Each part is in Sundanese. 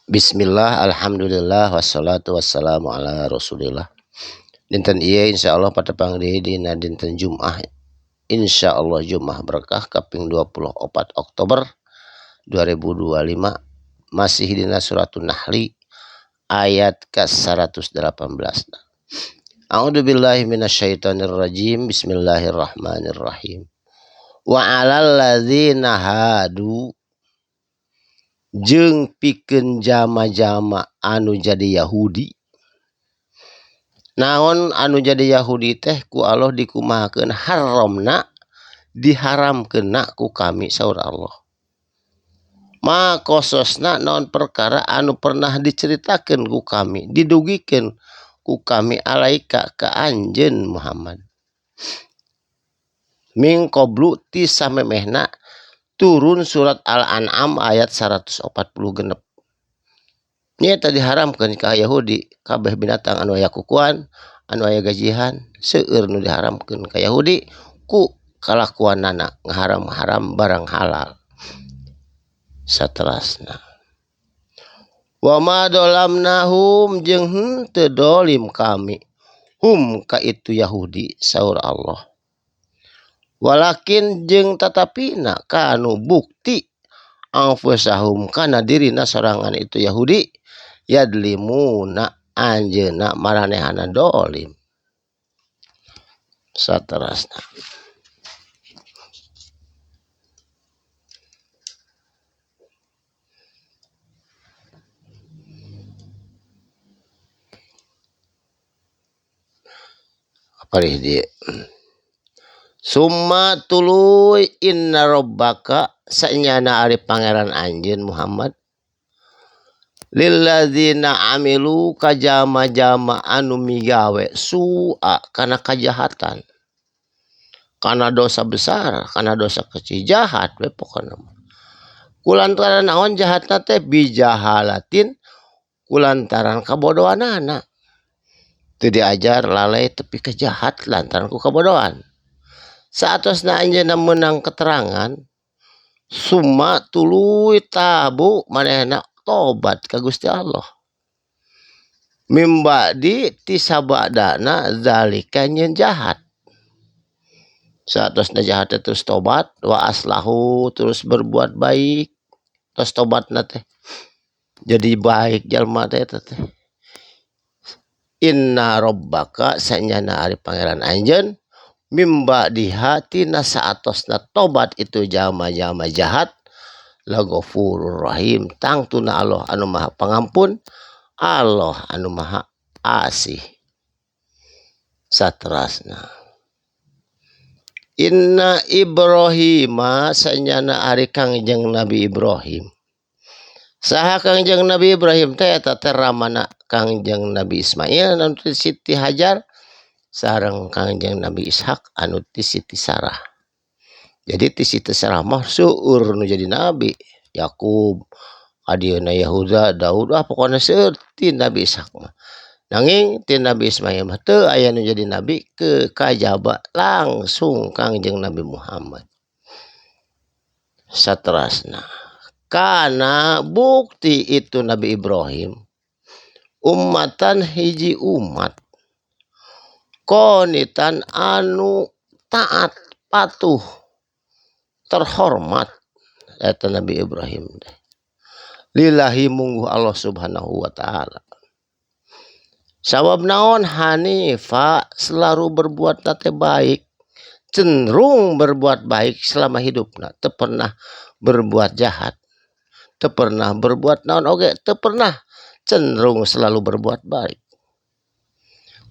Bismillah, alhamdulillah, wassalatu wassalamu ala rasulillah. Dinten ieu insyaallah patepang deui dina dinten Jumaah. Insyaallah Jumaah berkah kaping 24 Oktober 2025 masih dina suratun Nahli ayat ke 118. A'udzu billahi minasyaitonir rajim. Bismillahirrahmanirrahim. Wa 'alal ladzina hadu jeung pikeun jama-jama anu jadi Yahudi. Naon anu jadi Yahudi teh ku Allah dikumahakeun haramna diharamkeunna ku kami saur Allah. Ma kososna naon perkara anu pernah diceritakeun ku kami, didugikeun ku kami alaika ka anjeun Muhammad. Min qablu ti samemehna turun surat Al-An'am ayat 146. Nya tadi diharamkeun ka Yahudi kabeh binatang anu aya kukuan, anu aya gajihan, seueur nu diharamkeun ka Yahudi ku kalakuanana ngaharam-haram barang halal. Saterasna wa ma dolamnahum jeung henteu dolim kami hum ka itu Yahudi saur Allah. Walakin jeung tatapina kanu bukti anfusahum kana dirina sorangan itu Yahudi yadlimuna anjeunna maranehana dolim. Saterasna aparih dieu. Summa tuluy inna rabbaka sanyana ari pangeran anjeun Muhammad lilladzina amilu kajama-jama anu migawe su'a kana kajahatan, kana dosa besar, kana dosa kecil, jahat we pokona mah. Kulantaran naon jahatna teh bijahalatin kulantaran kabodohanana. Teu diajar lalai tepi ka jahat lantaran ku kabodohan. Saatosna anjeunna meunang keterangan summa tuluy tabu manehna tobat ka Gusti Allah. Mimba'di ti sabadana zalika nyeun jahat. Saatosna jahat terus tobat wa aslahu terus berbuat baik. Terus tobatna teh jadi baik jalma teh eta teh. Inna rabbaka sanyana ari pangeran anjeun mimba dihatina saatosna tobat itu jama-jama jahat lagofurur rahim tangtuna Allah anu maha pangampun, Allah anu maha asih. Saterasna inna Ibrahima sanyana ari Kangjeng Nabi Ibrahim. Saha Kangjeng Nabi Ibrahim teh eta teh ramana Kangjeng Nabi Ismail anu ti Siti Hajar sareng Kangjeng Nabi Ishak anu ti Siti Sarah. Jadi ti Siti Sarah mah seueur nu jadi nabi, Yakub, adieuna Yahuda, Daud, ah pokona seueur ti Nabi Ishak mah. Nanging ti Nabi Ismail mah teu aya nu jadi nabi ke kajaba langsung Kangjeng Nabi Muhammad. Saterasna kana bukti itu Nabi Ibrahim ummatan hiji umat qonitan anu taat patuh terhormat eta Nabi Ibrahim teh lillahi mungguh Allah Subhanahu wa taala. Sabab naon hanifa selalu berbuat teh baik, cenderung berbuat baik selama hidupna, teu pernah berbuat jahat, teu pernah berbuat naon oge, teu pernah, cenderung selalu berbuat baik.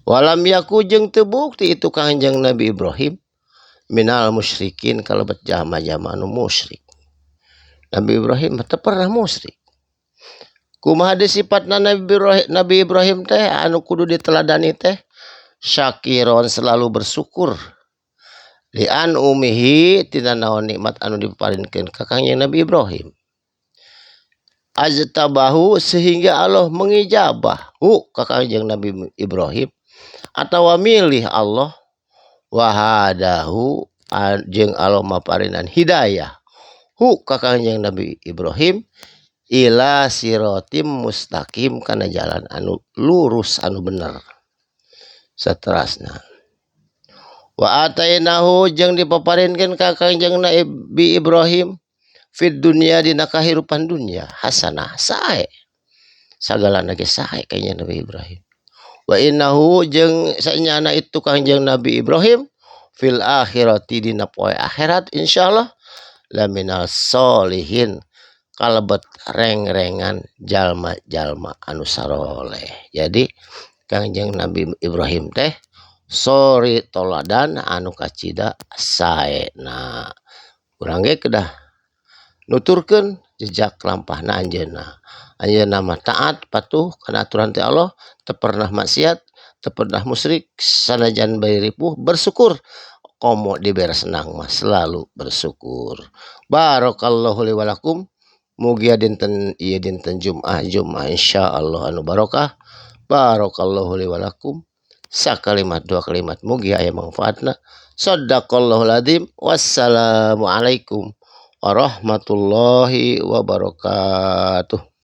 Walam yaku jeung teu bukti itu Kangjeng Nabi Ibrahim minal musyrikin kalebet jama-jama anu musyrik. Nabi Ibrahim teu pernah musyrik. Kumaha disifatna Nabi Ibrahim teh anu kudu diteladani teh syakiron selalu bersyukur lian umihi tina naon nikmat anu diparinkeun ka Kangjeng Nabi Ibrahim. Aztabahu sehingga Allah mengijabah hu ka Kangjeng Nabi Ibrahim atawa milih Allah wahadahu jeung Allah maparinan hidayah hu ka Kangjeng Nabi Ibrahim Ila siratim mustaqim kana jalan anu lurus anu bener. Saterasna wa atainahu jeung dipaparinkeun ka Kangjeng Nabi Ibrahim fid dunya dina kahirupan dunya hasanah sae, sagalana ge sae Kangjeng Nabi Ibrahim. Wa innahu jeung sanyana itu Kangjeng Nabi Ibrahim fil akhirati dina poe akhirat insyaallah laminal solihin kalebet reng-rengan jalma-jalma anu saroleh. Jadi Kangjeng Nabi Ibrahim teh sori toladan anu kacida saena. Urang ge kedah nuturkeun jejak lampahna anjeunna. Anjeunna mah taat patuh kana aturan ti Allah, teu pernah maksiat, teu pernah musyrik, sanajan bari ripuh bersyukur, komo dibere senang mah selalu bersyukur. Barakallahu li walakum. Mugia dinten ieu dinten Jumat, Jumat insyaallah anu barokah. Barakallahu li walakum. Sakalimat dua kalimat mugia aya manfaatna. Shadaqallahul adzim. Wassalamualaikum warahmatullahi wabarakatuh.